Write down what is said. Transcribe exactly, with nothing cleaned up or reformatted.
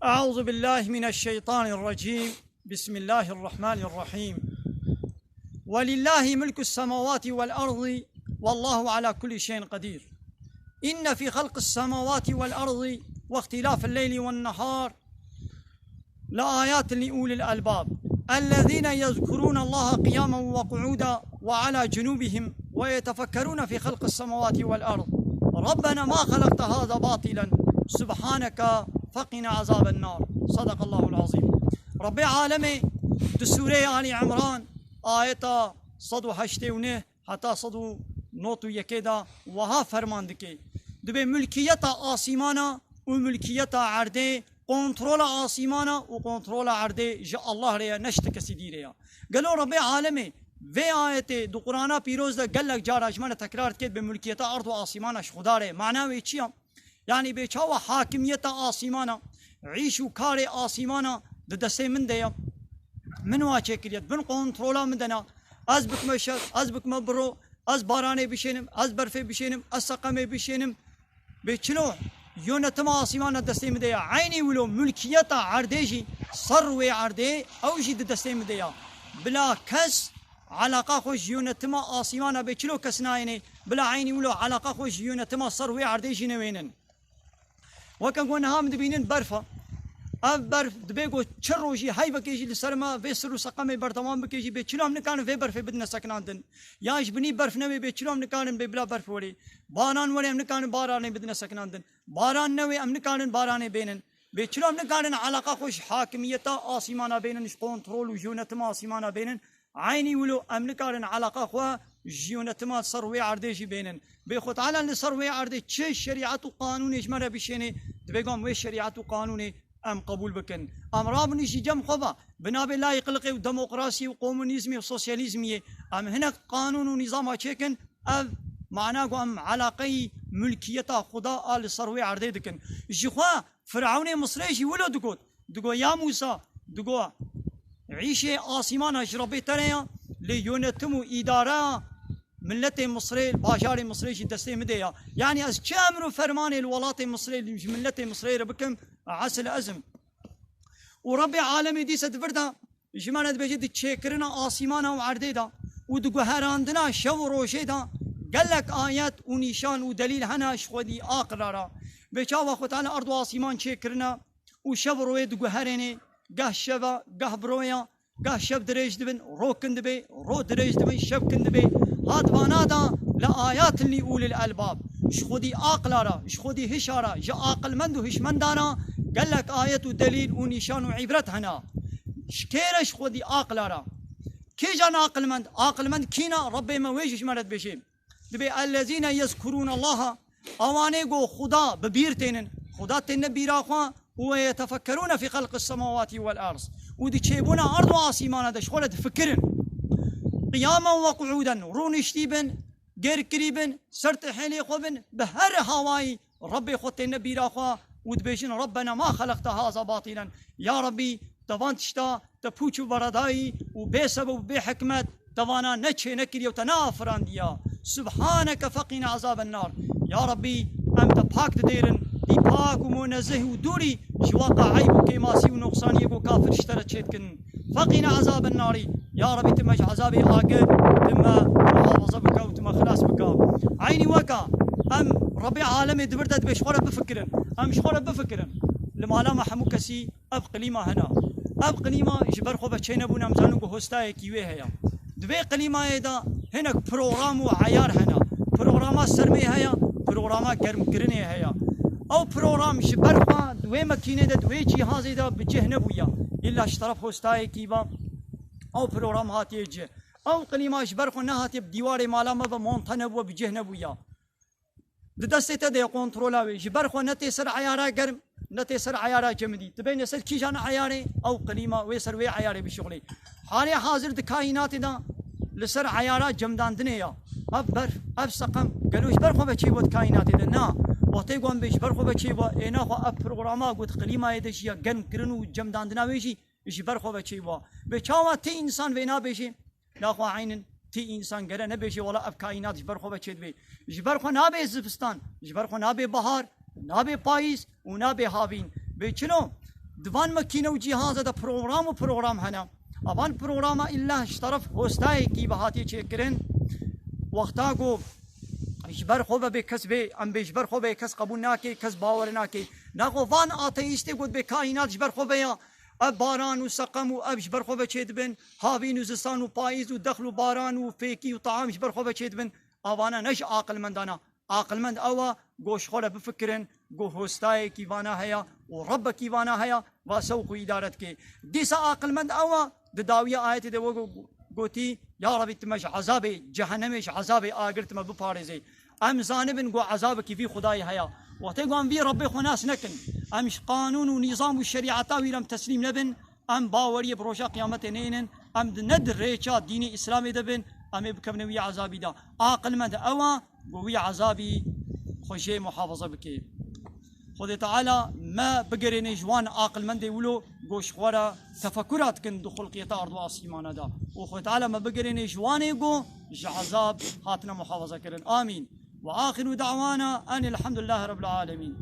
أعوذ بالله من الشيطان الرجيم. بسم الله الرحمن الرحيم. ولله ملك السماوات والأرض والله على كل شيء قدير. إن في خلق السماوات والأرض واختلاف الليل والنهار لآيات لأولي الألباب الذين يذكرون الله قياما وقعودا وعلى جنوبهم ويتفكرون في خلق السماوات والأرض ربنا ما خلقت هذا باطلا سبحانك فقنا عذاب النار. صدق الله العظيم. Rebbê Alemê di Sûreyê Alî Imran ayeta sed û heştê û neh heta sed û nod û yekê de wiha ferman dike: Dibê mulkiyeta asîmana û mulkiyeta erdê, kontrola asîmana û kontrola erdê ji Allah re ye, ne ji ti kesî dî re ye. Gelo Rebbê Alemê vê ayetê di Qur'ana Pîroz de gelek cara ji me re tekrar dike, dibê mulkiyeta erd û asîmana ji Xuda re ye. Mana wê çi ye? Yanî bê çawa hakimiyeta asîmana, îş û karê asîmana di destê min de ye. Min wa çêkiriye, di bin kontrola min de ne. Ez bikime şev, ez bikime biro, ez baranê bişênim, ez berfê bişênim, ez seqemê bişênim. Bê çilo yönetima asîmana destê min de ye. Eynî wilo mulkiyeta erdê jî, ser wê erdê, ew jî di destê min de ye. Bila kes alaqa xwe ji yönetima asîmana bê çilo kes nayêne, bila eynî wilo alaqa xwe ji yönetima ser wê erdê jî newênin. Weke ku niha min dibînin berf e. Ev berf dibê ku çi rojî heyvekê jî li ser me vê sir û seqemê berdewam bike jî, bê çilo em nikarin vê berfê bidine sekinandin. Ya ji binî berf newê, bê çilo em nikarin bê bila berf werê. Baran were, em nikarin baranê bidine sekinandin. Baran newê, em nikarin baranê bênin. Bê çilo em nikarin alaqa xwe ji hakimiyeta asîmana bênin, ji kontrol û ji yönetima asîmana bênin. Eynî wilo em nikarin alaqa xwe ji yönetima ser wê erdê jî bênin. Bê Xwe Teala li ser wê erdê çi şerîet û qanûnê ji me re bişênê, divê ku em wê şerîet û qanûnê em qebûl bikin. Em rabin jî cem xwe ve, bi navê layîqliqê û demokrasiyê û komunîzmê û sosyalîzmiyê, em hinek qanûn û nîzama çêkin, ev mana ku em eleqeyî mulkiyeta Xuda a li ser wê erdê dikin. Ji xwe Firewnê Misrê jî wilo digot. Digo, ya Mûsa, digo, îşê asîmana ji Rebbê te re ya, lê yönetim û îdara miletê Misrê, bajarê Misrê jî destê min de ya. Yanî ez çi emr û fermanê li welatê Misrê, ji miletê Misrê re bikim, esil ez im. Û Rebbê alemê dîse di vir de ji me re dibêje, di çêkirina asîmana û erdê de û di guherandina şev û rojê de gelek ayet û nîşan û delîl hene ji xwedî aqila re. Bê çawa Xwe Teala erd û asîman çêkirine û şev û rojê diguherêne, geh şev e, geh biro ye, geh şev dirêj dibin, ro kin dibe, ro dirêj dibin, şev kin dibe. Hat vana da, le ayatin li ulil elbab. Ji xwedî aqila re, ji xwedî hişa re, ji aqilmend û hişmenda re gelek ayet û delîl û nîşan û îbret hene. Ji kê re? Ji xwedî aqila re. Kîjan aqilmend? Aqilmend kî ne? Rebbê me wê jî ji me re dibêje. Dibê, "Ellezîne yezkurûne Allaha", ewanê ku Xuda bi bîr tênin, Xuda têne bîra xwe, "û yetefekkerûne fî xelqis semawatî wel erd", û di çêbûna erd û asîmana de ji xwe re difikirin. Qiyamen we qu'ûden, rûniştî bin, gêrkirî bin, ser tihêlê xwe bin, bi her hawayî Rebbê xwe têne bîra xwe û dibêjin, "Rebbena ma xelaqte haza batîlen." Ya Rebbî, te van tişta te pûç û beredayî û bê sebeb û bê hikmet te vana ne çê nekiriye û te neafirandiya. Subhaneke feqîne azaben nar. Ya Rebbî, em te pak didêrin, tî pak û munezih û dûrî ji waqa eyb û kêmasî û noqsaniyê ku kafir ji te re çêdikin. Feqîne azaben narî. Ya Rebbî, tu me ji ezabê agir, tu me muhafaza bike û tu me xilas bike. Eynî weka em Rebbê alemê di vir de dibê ji xwe re bifikirin. Em ji xwe re bifikirin. Li mala me hemû kesî ev klîma hene. Ev klîma ji ber xwe ve çênebûne, em zanin ku hostayekî wê heye. Di vê klîmayê de hinek program û eyar hene. Programa sermê heye, programa germkirinê heye. Ew program ji ber xwe di wê mekînê de, di wê cîhazê de bi cih nebûye. Îlla ji teref hostayekî ve ew program hatiye cih. Ew klîma ji ber xwe nehatiye bi dîwarê mala me ve monte nebûye, bi cih nebûye. Di destê te de ye kontrola wê. Ji ber xwe ne tê ser eyara germ, ne tê ser eyara cemidî. Tu bêne ser kîjan eyarê, ew klîma wê ser wê eyarê bişuxulê. Halê hazir di kaînatê de li ser eyara cemdandinê ya. Ev berf, ev seqem, gelo ji ber xwe ve çêbû di kaînatê de? Na. Wextê ku em bê ji ber xwe ve çêbû, ê naxwe ev programa ku di klîmayê de jî ya germkirin û cemdandina wê jî ji ber xwe ve çêbû. Bê çawa ti însan vê nabêjê? Naxwe eynin ti însan gere nebêje, wela ev kaînat ji ber xwe ve çêdibe. Ji ber xwe nabe zivistan, ji ber xwe nabe bahar, nabe payîz û nabe havîn. Bê çilo? Di van makîne û cîhaza de program û program hene. Avan programa îlla ji teref hostayekî ve hatiye çêkirin. Wexta ku ji ber xwe ve bê kes bê, em bê ji ber xwe ve kes qebûl nake, kes bawer nake. Naxwe van ateîstê got bê kaînat ji ber xwe ve ya. Ev baran û seqem û ev ji ber xwe ve çêdibin. Havîn û zistan û payîz û dexl û baran û fêkî û taam ji ber xwe ve çêdibin. Avana ne ji aqilmendana. Aqilmend ew e, go ji xwe re bifikirin, go hostayekî vana heye û Rebbekî vana heye, va sewq û îdare dike. Dîsa aqilmend ew e, di dawiya ayetê de wek gotî, Ya Rebî, tu me ji ezabê cehenemê, ji ezabê agir tu me biparêzê. Em zanibin ku ezabekî vî Xwedayê heye. Wextê ku em vî Rebbê xwe nas nekin, em ji qanûn û nîzam û şerîeta wî re em teslîm nebin, em baweriyê bi roja qiyametê neynin, em di ne di rêça dînê Îslamê de bin, em ê bikevine wî ezabî de. Aqilmend ew e, ku wî ezabî xwe jê muhafaza bike. Xwedê Teala me bigerêne ji wan aqilmendê wilo ku ji xwe re tefekura dikin di xulqiyeta erd û asîmana de. Û Xwedê Teala me bigerêne ji wanê ku ji ezab hatine muhafaza kirin. Amîn. Ve axiru da'wana enil hamdulillahî rabbil alemîn.